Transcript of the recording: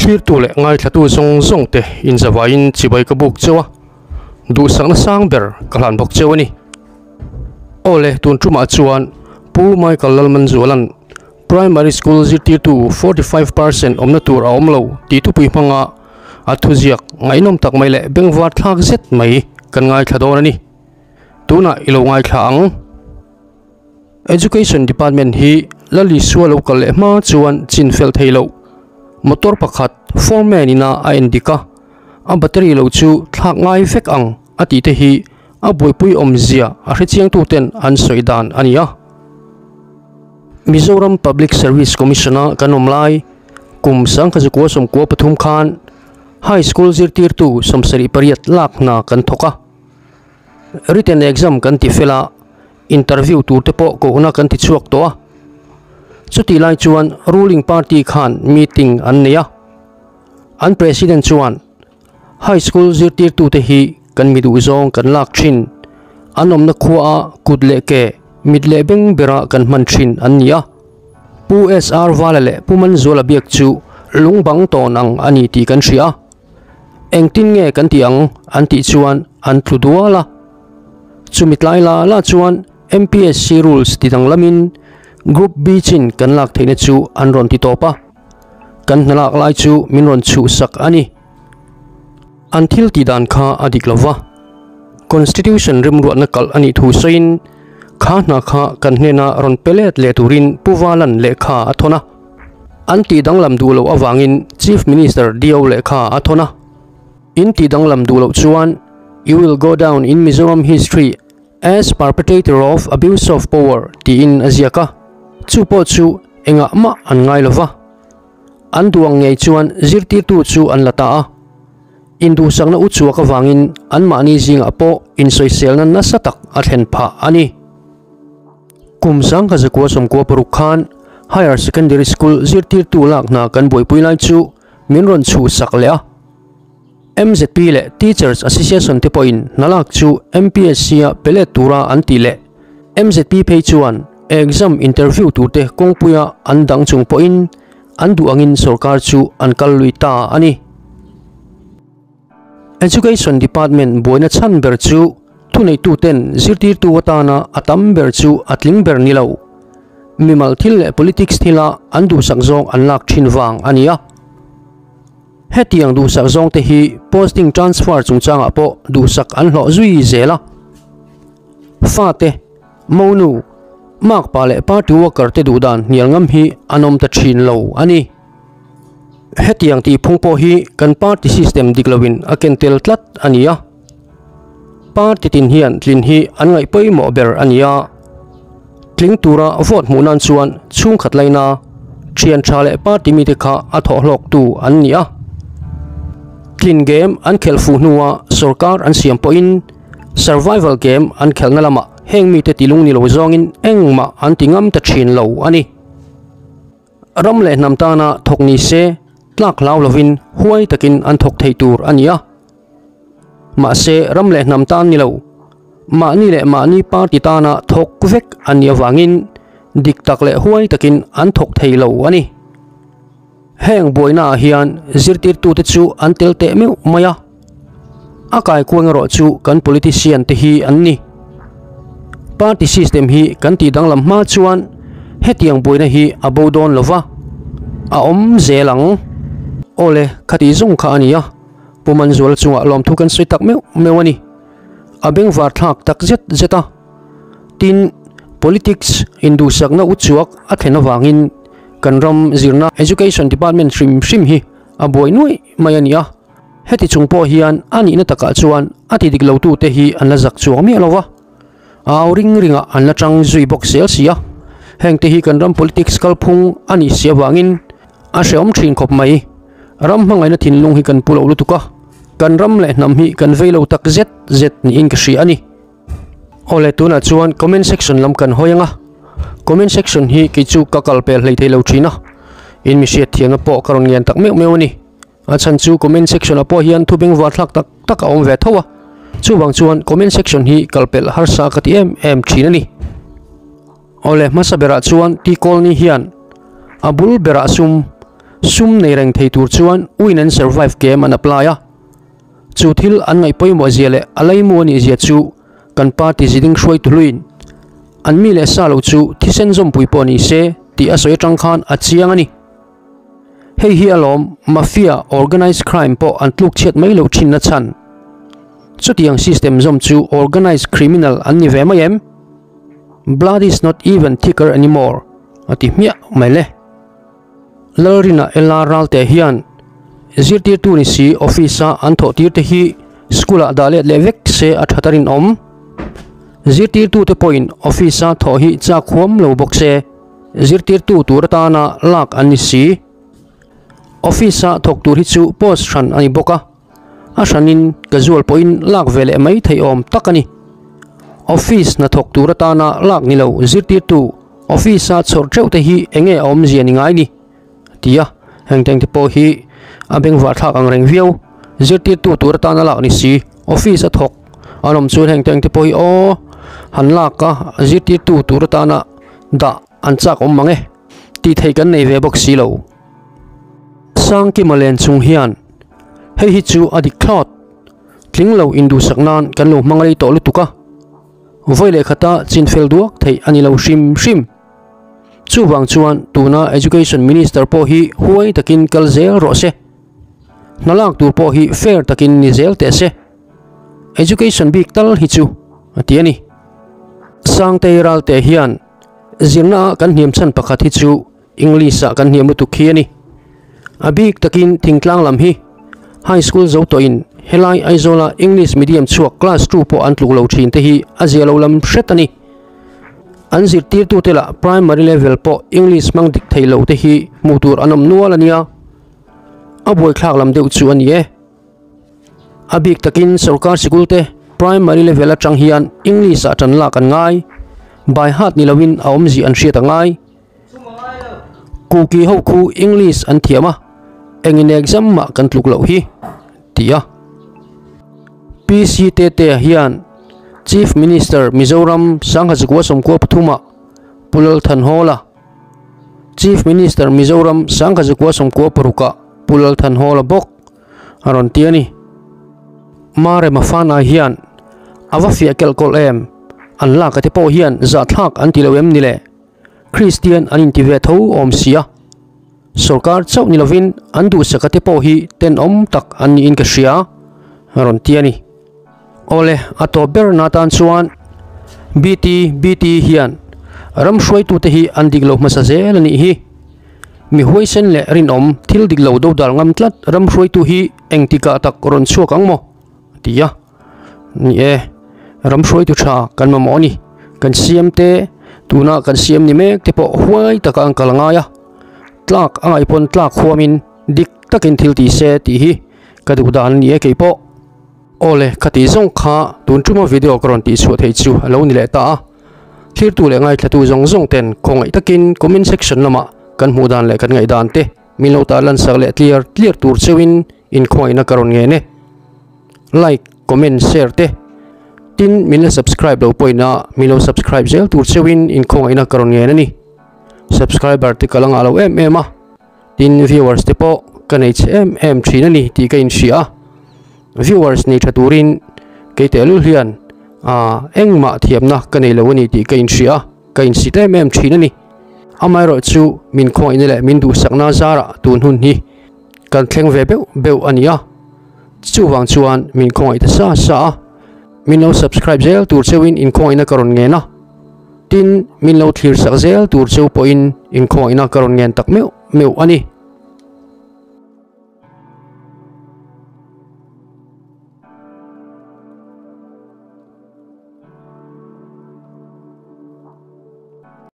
Thlirtu leh ngaithlatu zawng zawng te inzavaiin chibai ka buk cheu a, duhsakna sang ber ka hlan bawk cheu a ni. Aw le, tun tumah chuan Pu Michael Lalmanzuala'n Primary School zirtirtu 45% awmna tur a awm lo tih thupui hmanga a thuziak ngaihnawm tak mai leh bengvar thlak zet mai kan ngaithla dawn a ni. Tunah i lo ngaithla ang. Education Department hi Lalisua lo kal leh hma chuan chin fel thei loh. Motor pakhat foreman ina a en dik a, a battery lo chu thlak ngai vek ang a tih te hi a buaipui awmzia a hrechiangtuten an sawi dan a ni a. Mizoram Public Service Commission-a kan awm lai kum 1993 khan High School zirtirtu 78 lak hna kan thawk a. Written exam kan ti fel a, interview tur te pawh kohna kan ti chhuak tawh a. Chutih lai chuan ruling party khan meeting an nei a. An president chuan High school zirtirtute hi kan mi duhzawng kan lak thin, an awmna khuaa kut leh ke, mit leh beng bera kan hman thin an ni a. Pu SR Vala leh Pu Manzuala biak chu lungbang tawn ang a ni tih kan hria a. Engtin nge kan tih ang an tih chuan an tlu dual a. Chumi tlai la la chuan MPSC rules ti danglamin Group B chin kan lak theihna chu an rawn ti tawp a. Kan hnalak lai chu min rawn chhuhsak a ni. An thil tih dan kha a dik lo va, Constitution remruatna kalh a nih thu sawiin kha hna kha kan hnena rawn pe let leh turin Pu Valan lehkha a thawn a. An tih danglam duh loh avangin Chief Minister Dio lehkha a thawn a. In tih danglam duh loh chuan You will go down in Mizoram history as perpetrator of abuse of power tiin a ziak a. Chu pawh chu engah mah an ngai lo va. An duh ang ngei chuan zirtirtu chu an la ta a. Induhsakna u chhuak avangin anmahni zingah pawh insawiselna nasa tak a thlen phah a ni. Kum 1996 khan Higher Secondary School zirtirtu lak hna kan buaipui lai chu min rawn chhuhsak leh a. MZP leh Teachers Association te pawhin hna lak chu MPSC-a pe let tura an tih leh MZP phei chuan exam interview turte kawngpuia an dang chung pawhin an duh angin sorkar chu an kal lui ta a ni. Education Department buaina chhan ber chu thuneituten zirtirtu atana a tam ber chu a tling ber ni lo. Mimal thil leh politics thila an duhsak zawng an lak thin vang a ni a. Hetiang duhsak zawngte hi posting transfer chungchangah pawh duhsak an hlawh zui zel a. Fate, monu, makpa leh party worker te duhdan hnial ngam hi an awm ta thin lo a ni. Hetiang tihphung pawh hi kan party system dik loin a ken tel tlat a ni a. Party tin hian tlin hi an ngaih pawimawh ber a ni a. Tling tura vote hmuh nan chuan chhungkhat laina thian tha leh party mite kha a thawh hlawktu an ni a. Tlin game an khelh fuh hnua sorkar an siam pawhin survival game an khelhna lamah heng mite tilung ni lo zawngin engmah an ti ngam ta thin lo a ni. Ram leh hnam tana thawk ni se tlak hlau lovin huai takin an thawk thei tur a ni a. Mahse ram leh hnam tan ni lo, mahni leh mahni party tana thawk vek an nih avangin dik tak leh huai takin an thawk thei lo a ni. Heng buainaah hian zirtirtute chu an tel teh meuh mai a, a kaikuang erawh chu kan politician te hi an ni. Party system hi kan tih danglam hma chuan hetiang buaina hi a bo dawn lo va, a awm zel ang. Awle, khati zawng kha a ni a. Pu Manzuala chungah lawmthu kan sawi tak meuh meuh a ni. A bengvar thlak tak zet zet a. Tin, politics induhsakna u chuak a thlen avangin kan ram zirna Education Department hrim hrim hi a buai nuaih mai a ni a. Heti chung pawh hian a nihna takah chuan a ti dik lotute hi an la zak chuang miah lo va. A au ring ringah an la tang zui bawk zel si a. Hengte hi kan ram politics kalphung a nih si avangin a hrehawm thin khawp mai. Ram hmangaihna thinlung hi kan pu lo lutuk a, kan ram leh hnam hi kan vei lo tak zet zet niin ka hria a ni. Awle tunah chuan comment section lam kan hawi ang a, comment section hi kei chu ka kal pel hlei thei lo thin a, in mi hriat thiamna pawh ka rawn ngen tak meuh meuh a ni. A chhan chu comment section ah pawh hian thu bengvar thlak tak tak a awm ve tho a, chuvang chuan comment section hi kal pelh harsa ka ti em em thin a ni. Awle hmasa berah chuan Ti Kawlni hian a bul berah sum. Sum nei reng thei tur chuan win and survive game an apply a. Chu thil an ngaih pawimawh zia leh a laimu a nih zia chu kan party ziding hruaitu hluin an mi leh sa lo chu thisen zawmpui pawh ni se tih a sawi atang khan a chiang a ni. Hei hi alawm mafia, organized crime pawh an tluk chhiat mai loh thinna chhan. Chutiang system zawm chu organized criminal an ni ve mai em? Blood is not even thicker anymore a ti hmiah mai le. Lalrina Ella Ralte hian zirtirtu ni si office a an thawh tir te hi school ah dah let leh vek se a tha ta rinawm. Zirtirtu te pawhin office a thawh hi chak huam lo bawk se zirtirtu tur atana lak an ni si. Office a thawk tur hi chu post hran a ni bawk a. A hranin casual pawhin lak ve leh mai theih awm tak a ni. Office hnathawk tur atana lak ni lo zirtirtu office a chhawr theuh te hi eng nge a awmzia ni ngai ni? a ti a, heng teng te pawh hi a bengvar thlak ang reng viau. Zirtirtu tur atana lak ni si office a thawk an awm chuan heng teng te pawh hi aw han lak a zirtirtu tur atana dah an chak awm mang e tih theih kan nei ve bawk si lo. Sangkima len chung hian hei hi chu a dik thlawt, tling lo induhsak nan kan lo hmang rei tawh lutuk a, vawi leh khata chinfel duak theih a ni lo hrim hrim. Chuvang chuan tuna Education Minister pawh hi huai takin kal zel rawh se. Hna lak tur pawh hi fair takin ni zel teh se. Education bik tal hi chu a ti a ni. Sangtei Ralte hian zirna ah kan hniam chhan pakhat hi chu English ah kan hniam lutuk khi a ni. A bik takin thingtlang lam hi High School zo tawhin helai Aizawla English medium chhuak class two pawh an tluk lo thin te hi a zia lo lam hret a ni. An zirtirtute lah primary level pawh English hmang dik thei lo te hi hmuh tur an awm nual a nia. A buaithlak lam deuh chu a ni e. A bik takin sorkar sikul te primary level atang hian English ah tan lak an ngai. By heart ni loin a awmzia an hriat a ngai. Kuki ho khu English an thiam a, engin exam mah kan tluk loh hi, ti a. PCTT hian Chief Minister Mizoram Sanghazukua Sawmkua pathuma Pu Lal Thanhawla, Chief Minister Mizoram Sanghazukua Sawmkua parukah Pu Lal Thanhawla bawk a rawn ti a ni. Marema Fanai hian a va fiah kelh kawlh em? An lak ate pawh hian zahthlak an ti lo em ni le? Kristian an inti ve tho awm si a, sorkar chauh ni lovin an duhsaka te pawh hi tenawm tak an niin ka hria, a rawn ti a ni. Awle, a tawp ber na tan chuan BT BT hian ram hruaitute hi an dik lo hmasa zel a nih hi. Mi huaisen leh rinawm thil dik lo dodal ngam tlat ram hruaitu hi engtikah tak rawn chhuak ang maw? a ti a. Ni e, ram hruaitu tha kan mamawh a ni. Kan siam te, tuna kan siam ni mek te pawh huai taka an kal ngai a. Tlak a ngaih pawn tlak huamin dik takin thil ti se tih hi ka duh dan a ni e keipawh. Awle, khati zawng kha tun tuma video ka rawn tihchhuah theih chu a lo ni leh ta a. Thlirtu leh ngaithlatu zawng zawng ten khawngaih takin comment section lamah kan hmuh dan leh kan ngaih dan te min lo tarlan sak leh tliar tliar tur cheuhin inkhawngaihna ka rawn ngen e. Like, comment, share te tin min la subscribe lo pawhin a min lo subscribe zel tur cheuhin inkhawngaihna ka rawn ngen a ni. Subscriber te ka la ngah lo em em a, tin viewers te pawh ka nei chhe em em thin a ni tih ka inhria a. Viewers nei tha turin kei tehlul hian ah engmah thiamna ka nei lo a ni tih ka inhria a, ka insit em em thin a ni. Amaherawh chu min khawngaihna leh min duhsakna zarah tun hun hi kan thleng ve beuh beuh a ni a, chuvang chuan min khawngaih ta sa sa a, min lo subscribe zel tur cheuhin inkhawngaihna ka rawn ngen a, tin min lo thlir sak zel tur cheu pawhin inkhawngaihna ka rawn ngen tak meuh meuh a ni.